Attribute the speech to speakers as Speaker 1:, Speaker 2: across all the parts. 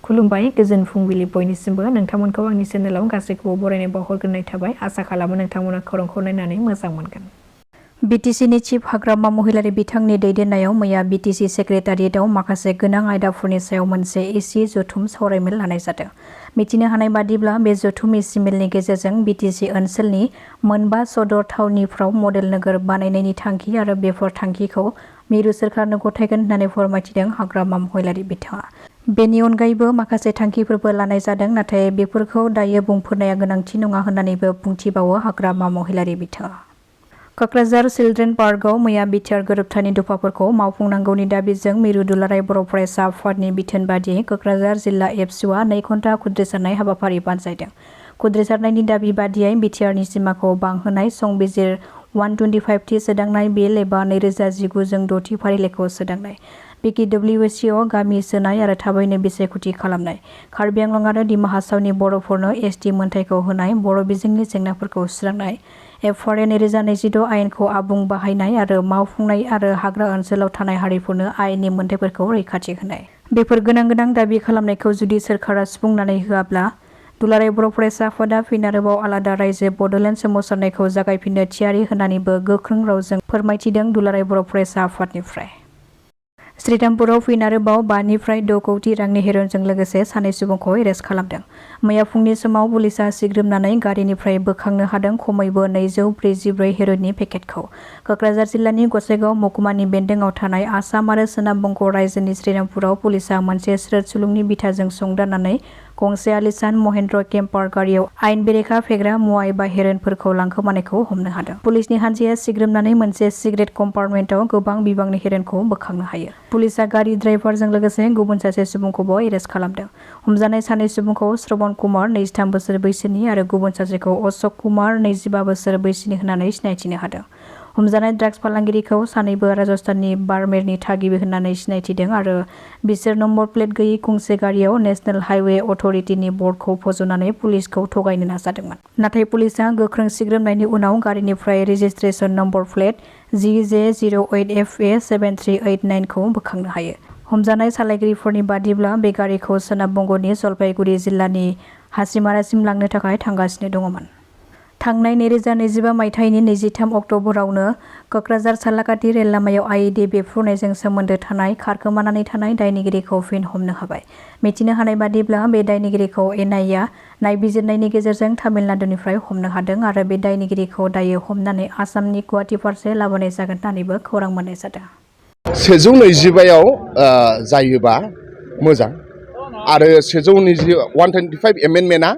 Speaker 1: खुलुमबाय गोजोन फुंबिलि बयनिसिमबो नोंथांमोनखौ आंनि चेनेलाव गासैखौबो बरायनाय बावहरग्रोनाय थाबाय आसा खालामो नोंथांमोना खौरांखौ नायनानै मोजां मोनगोन। बिटिसिनि चिफ हाग्रामा महिलारि बिथांनि दैदेननायाव मैया बिटिसि सेक्रेटारियेटआव माखासे गोनां आयदाफोरनि सायाव मोनसे एसि जथुम सावरायमेल लानाय जादों। मिथिनो हानाय बादिब्ला बे जथुम एसि मेलनि गेजेरजों बिटिसि ओनसोलनि मोनबा सदर थावनिफ्राव मडेल नोगोर बानायनायनि थांखि आरो बेफोर थांखिखौ मिरु सोरखारनो गथायगोन होननानै फोरमायथिदों हाग्रामा महिलारि बिथाङा। बेनि अनगायैबो माखासे थांखिफोरबो लानाय जादों नाथाय बेफोरखौ दायो बुंफोरनाया गोनांथि नङा होननानैबो बुंथिबावो हाग्रामा महिलारि बिथाङा। कक्राझार चिल्ड्रेन पार्कआव मैया बिटिआर गोरोबथानि दफाफोरखौ मावफुंनांगौनि दाबिजों मिरु दुलाराय बर' फरायसा आफादनि बिथोन बादियै कक्राझार जिल्ला एबसुआ 2 घन्टा खुद्रिसारनाय हाबाफारि बानजायदों। खुद्रिसारनायनि दाबि बादियै बिटिआरनि सिमाखौ बांहोनाय संबिजिर 125 सोदांनाय बिल एबा 2019 जों 6थि फारिलाइखौ सोदांनाय, बिकिडब्लिउसिआव गामि सोनाय आरो थाबैनो बिसायख'थि खालामनाय, कार्बि आंलं आरो दिमा हासावनि बर'फोरनो एसटि मोनथायखौ होनाय, बर' बिजोंनि जेंनाफोरखौ सुस्रांनाय, एफआरए 2026 आयेनखौ आबुं बाहायनाय आरो मावफुंनाय आरो हाग्रा ओनसोलाव थानाय हारिफोरनो आयेननि मोनथायफोरखौ रैखाथि होनाय। बेफोर गोनां दाबि खालामनायखौ जुदि सोरखारा सुफुंनानै होआब्ला दुलाराय बर' फरायसा आफादा फिन आरोबाव आलादा रायजो बड'लेण्ड सोमावसारनायखौ जागायफिननो थियारि होननानैबो गोख्रों रावजों फोरमायथिदों दुलाराय बर' फरायसा आफादनिफ्राय। श्रीरामपुराव फिन आरोबाव 5 निफ्राय 6 कौटि रांनि हेर'इनजों लोगोसे 2 सुबुंखौ एरेस्ट खालामदों। मैया फुंनि समाव पुलिसआ सिग्रोमनानै गारिनिफ्राय बोखांनो हादों खमैबो 244 हेर'इननि पेकेटखौ। कक्राझार जिल्लानि गसाइगाव महकुमानि बेन्दोंआव थानाय आसाम आरो सोनाब बंग रायजोनि श्रीरामपुराव पुलिसआ मोनसे स्रोद सुलुंनि बिथाजों संदाननानै गंसे आलिशान महेन्द्र केम्पार गारियाव आयेन बेरेखा फेग्रा मुवा एबा हेर'इनफोरखौ लांखोमानायखौ हमनो हादों। पुलिसनि हान्जाया सिग्रोमनानै मोनसे सिगारेट कम्पार्टमेन्टआव गोबां बिबांनि हेर'इनखौ बोखांनो हायो। पुलिसआ गारि ड्राइभारजों लोगोसे गुबुन सासे सुबुंखौबो एरेस्ट खालामदों। हमजानाय 2 सुबुंखौ श्रबण कुमार 23 बोसोर बैसोनि आरो गुबुन सासेखौ अशक कुमार 25 बोसोर बैसोनि होननानै सिनायथिनो हादों। हमजानाय ड्राग्स फालांगिरिखौ सानैबो राजस्थाननि बाड़मेरनि थागिबि होननानै सिनायथिदों आरो बिसोर नम्बर प्लेट गैयै गंसे गारियाव नेशनेल हाइवे अथ'रिटिनि बर्डखौ फज'नानै पुलिसखौ थगायनो नाजादोंमोन। नाथाय पुलिसआ गोख्रों सिग्रोमनायनि उनाव गारिनिफ्राय रेजिस्ट्रेशन नम्बर प्लेट GJ08FA 7389 खौ बोखांनो हायो। हमजानाय सालायगिरिफोरनि बादिब्ला बे गारिखौ सोनाब बंग'नि जलपाइगुरि जिल्लानि हासिमारासिम लांनो थाखाय थांगासिनो दङमोन। थांनाय 2025 मायथाइनि 23 अक्ट'बरावनो कक्राझार सालाकाटि रेल लामायाव आइइडि बेफ्रुनायजों सोमोन्दो थानाय खारखोमानानै थानाय दायनिगिरिखौ फिन हमनो हाबाय। मिथिनो हानाय बादिब्ला बे दायनिगिरिखौ एनआइएआ नायबिजिरनायनि गेजेरजों तामिलनाडुनिफ्राय हमनो हादों आरो बे दायनिगिरिखौ दायो हमनानै आसामनि गुवाहाटी फारसे लाबोनाय जागोन होननानैबो खौरां मोननाय जादों।
Speaker 2: 125आव जायोबा मोजां आरो 125 एमेन्डमेन्टआ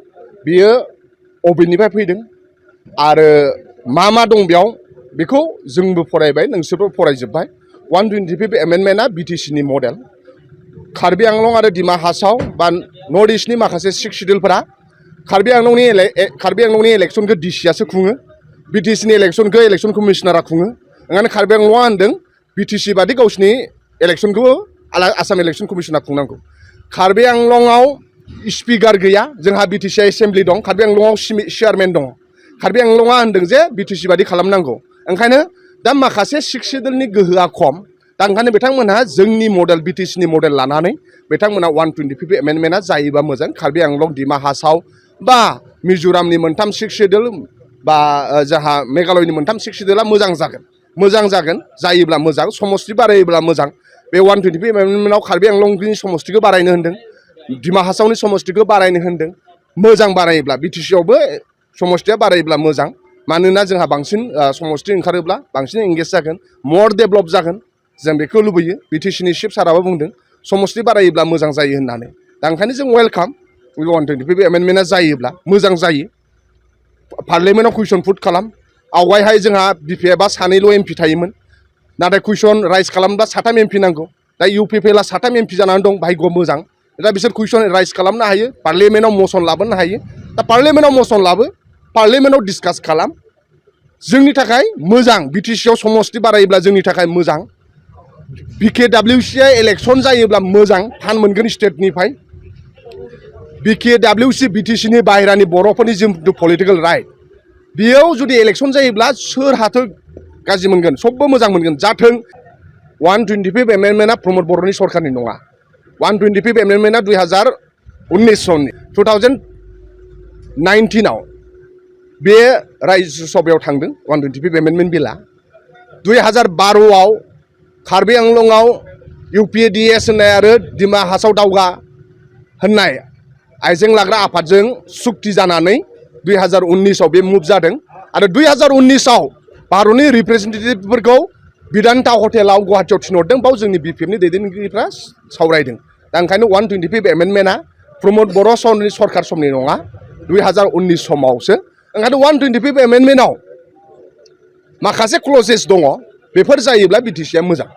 Speaker 2: बियो अबेनिफ्राय फैदों आरो मा दं बेयाव बेखौ जोंबो फरायबाय नोंसोरबो फरायजोब्बाय। 125 एमेन्डमेन्टआ बिटिसिनि मडेल। कार्बि आंलं आरो दिमा हासाव बा नर्थ इस्टनि माखासे 6 सिडिउलफोरा कार्बि आंलंनि इलेक्सनखौ डिसिआसो खुङो, बिटिसिनि इलेक्सनखौ इलेक्सन कमिसनारा खुङो। ओंखायनो कार्बि आंलंआ होनदों बिटिसि बादि गावसिनि इलेक्सनखौबो आसाम इलेक्सन कमिसना खुंनांगौ। कार्बि आंलंआव स्पिकार गैया, जोंहा बिटिसि एसेम्ब्लि दं, कार्बि आंलंआव चेयारमेन दङ। कार्बि आंलंआ होनदों जे बिटिसि बादि खालामनांगौ। ओंखायनो दा माखासे 6 सिडिउलनि गोहोआ खम, दा ओंखायनो बिथांमोनहा जोंनि मडेल बिटिसिनि मडेल लानानै बिथांमोनहा 125 एमेन्डमेन्टआ जायोबा मोजां। कार्बि आंलं, दिमा हासाव बा मिज'रामनि 3 6 सिडिउल बा जोंहा मेघालयनि 3 6 सिडिउला मोजां जागोन जायोब्ला मोजां, समस्ति बारायोब्ला मोजां। बे 125 एमेन्डमेन्टआव कार्बि आंलंनि समस्तिखौ बारायनो होन्दों, दिमा हासावनि समस्तिखौ बारायनो होन्दों। मोजां बारायोब्ला बिटिसिआवबो समस्तिया बारायोब्ला मोजां, मानोना जोंहा बांसिन समस्ति ओंखारोब्ला बांसिन एंगेज जागोन, मर डेभेलप जागोन, जों बेखौ लुबैयो। बिटिसिनि चिफ साराबो बुंदों समस्ति बारायोब्ला मोजां जायो होननानै। दा ओंखायनो जों वेलकाम 125 एमेन्डमेन्टआ जायोब्ला मोजां जायो। पार्लियामेन्टआव कुइसन पुट खालाम। आवगायहाय जोंहा बिपिएफआ 2ल' एमपि थायोमोन, नाथाय कुइसन राइज खालामब्ला 7 एमपि नांगौ। दा इउपिपिएलआ 7 एमपि जानानै दं, भाग्य मोजां। दा बिसोर कुइसन राइज खालामनो हायो, पार्लियामेन्टआव मसन लाबोनो हायो। दा पार्लियामेन्टआव मसन लाबो, पार्लियामेन्टआव डिसकास खालाम, जोंनि थाखाय मोजां। बिटिसिआव समस्ति बारायोब्ला जोंनि थाखाय मोजां। बिकेडब्लिउसिआ इलेक्सन जायोब्ला मोजां, फान्ड मोनगोन स्टेटनिफ्राय। बिकेडब्लिउसि बिटिसिनि बाहेरानि बर'फोरनि जिथु पलिटिकेल राइट, बेयाव जुदि इलेक्सन जायोब्ला सोर हाथो गाज्रि मोनगोन, सबबो मोजां मोनगोन। जाथों 125 एमेन्डमेन्टआ प्रमद बर'नि सरकारनि नङा। 125 एमेन्डमेन्टआ सननि 2019आव बे रायजो सभायाव थांदों 125 एमेन्डमेन्ट बिला 2012आव कार्बि आंलंआव UPADS होननाय आरो दिमा हासाव दावगा होननाय आइजें लाग्रा आफादजों सुक्ति जानानै 2019आव बे मुभ जादों आरो 2019आव भारतनि रिप्रेजेन्टेटिभफोरखौ बिदान्ता हटेलाव गुवाहाटीयाव थिनहरदों बाव जोंनि BPFनि दैदेनगिरिफ्रा सावरायदों दा ओंखायनो 125 एमेन्डमेन्टआ प्रमद बर' सरकार समनि नङा 2019 समावसो ओंखायनो 125 एमेन्डमेन्टआव माखासे क्लजेस दङ बेफोर जायोब्ला BTCआ मोजां